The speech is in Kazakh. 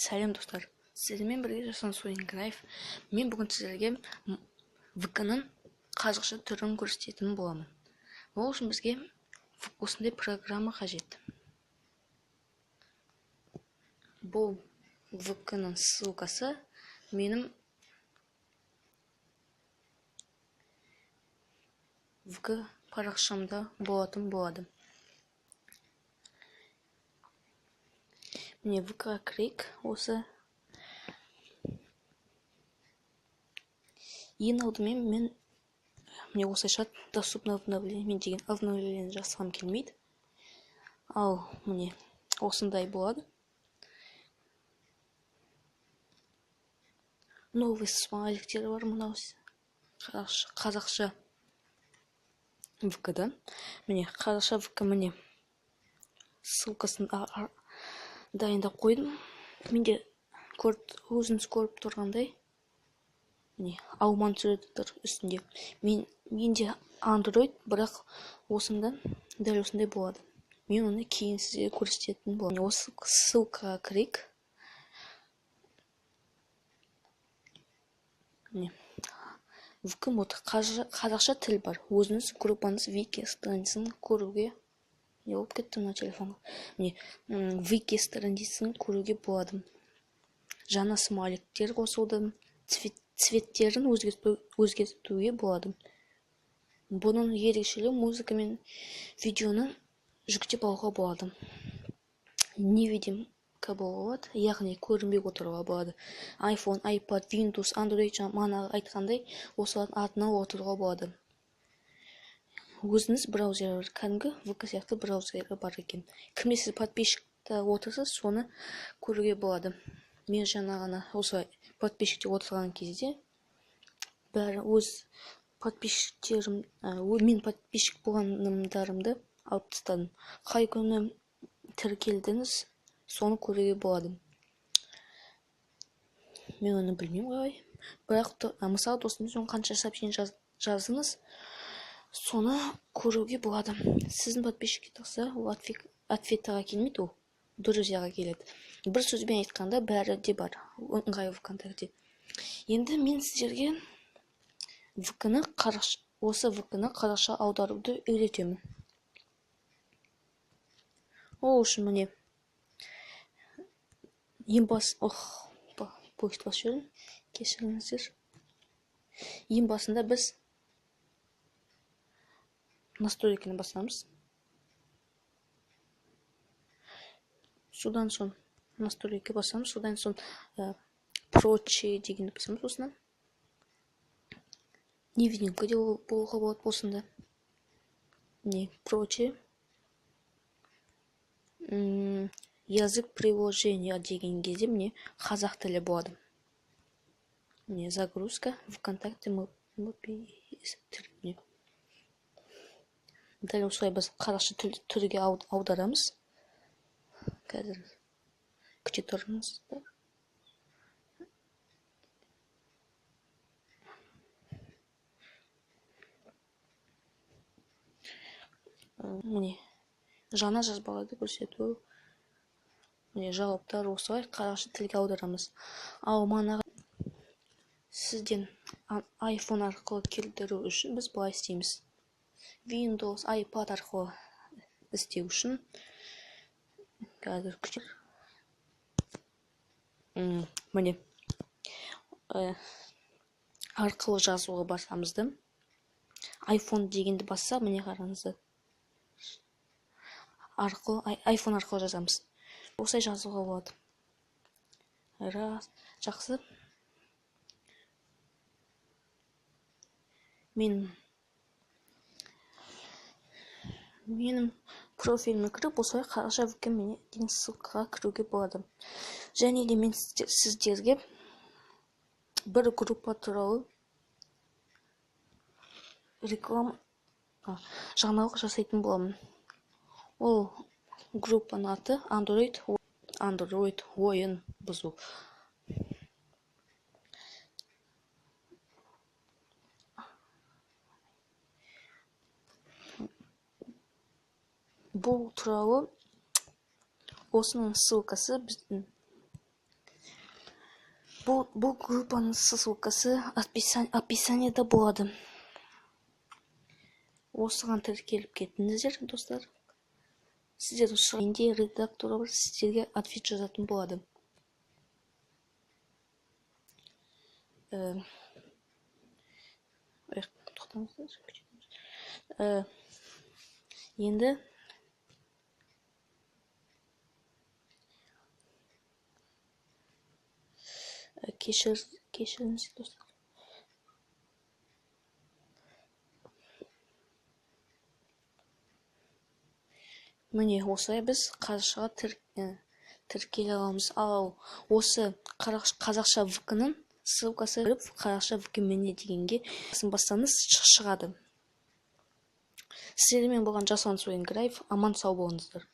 Сәлем, достар! Сіздермен бірге Жасұлан Суенграев. Мен бүгін сіздерге ВК-ның қазақша түрін көрсететін боламын. Ол үшін бізге осындай программа қажет. Бұл ВК-ның ссылкасы менің ВК парақшамда болатын болады. Міне, ВК кірейік. Осы ең алдымен мен міне осылайша «Доступно обновление» деген обновление жасағым келмейді. Ал міне, осындай болады. Новый смайликтер бар мынау қазақша ВК-да. Міне, қазақша ВК, міне, ссылкасын дайындап қойдым. Менде, өзіңіз көріп тұрғандай, міне, алманың суреті тұр үстінде. Менде Android, бірақ осында дәл осындай болады. Мен оны кейін сізге көрсететін боламын. Осы ссылкаға кірейік. Міне, ВК мод, қазақша тіл бар. Өзіңіз группаңыз вики страницасын көруге. Не болып кетті мына телефонға? Міне, вики страницасын көруге болады. Жаңа смайликтер қосылды, цветтерін өзгертуге болады. Бұның ерекшелігі: музыка мен видеоны жүктеп алуға болады. Невидимка болады, яғни көрінбей отыруға болады. iPhone, iPad, Windows, Android, жаңағы айтқандай, осылардың атына отыруға болады. Өзіңіз браузері бар, кәдімгі ВК сияқты браузері бар екен. Кімде сіз подписчикта отырсыз, соны көруге болады. Мен жаңа ғана осылай подписчикте отырған кезде бәрі өз подписчиктерім, мен подписчик болғанымдарымды алып тастадым. Қай күні тіркелдіңіз, соны көруге болады. Мен оны білмеймін қалай, бірақ, мысалы, досыңыз қанша сообщение жаздыңыз, соны көруге болады. Сіздің подписчикке тықса, ол ответіға келмейді, ол друзьяға келеді. Бір сөзбен айтқанда, бәрі де бар ыңғайлы ВКонтакте. Енді мен сіздерге ВК-ны, осы ВК-ны қазақша аударуды үйретемін. Ол үшін, міне, ең бас, ох, поиск басып жібердім, кешіріңіздер. Ең басында біз настройканы басамыз. Содан соң настройка басамыз, содан соң «Прочие» дегенді басамыз. Осыны невидимка де болуға болады осында. Не, «Прочие», «Язык приложения» деген кезде, міне, қазақ тілі болады. Міне, загрузка ВКонтакте. Міне, дәл осылай біз қазақша түрге аударамыз. Қазір күте тұрыңыздар. Міне, жаңа жазбаларды көрсету, міне, жауаптар, осылай қазақша тілге аударамыз. Ал манағы сізден iPhone арқылы келтіру үшін біз былай істейміз. Windows, iPad арқылы істеу үшін қазір, міне, арқылы жазуға басамыз да, iPhone дегенді басса, міне, қараңыздар, арқылы, iPhone арқылы жазамыз. Осылай жазуға болады. Рас, жақсы. Менің профиліме кіріп, осылай қазақша ВК деген ссылкаға кіруге болады. Және де мен сіздерге бір группа туралы реклама, жаңалық жасайтын боламын. Ол группаның аты Android ойын бұзу. Бұл туралы, осының ссылкасы біздің Бұл группаның ссылкасы описаниеда болады. Осыған тіркеліп кетіңіздер, достар. Сіздердің менде редактор бар, сіздерге ответ жазатын болады. Тоқтаңыздар. Енді кешіріңіз, достар. Міне, осылай біз қазақшаға тіркеле аламыз. Ал осы қазақша ВК-ның ссылкасы кіріп, қазақша ВК міне дегенге бассаңыз, шығады. Сіздермен болған Жасұлан Суенграев. Аман сау болыңыздар.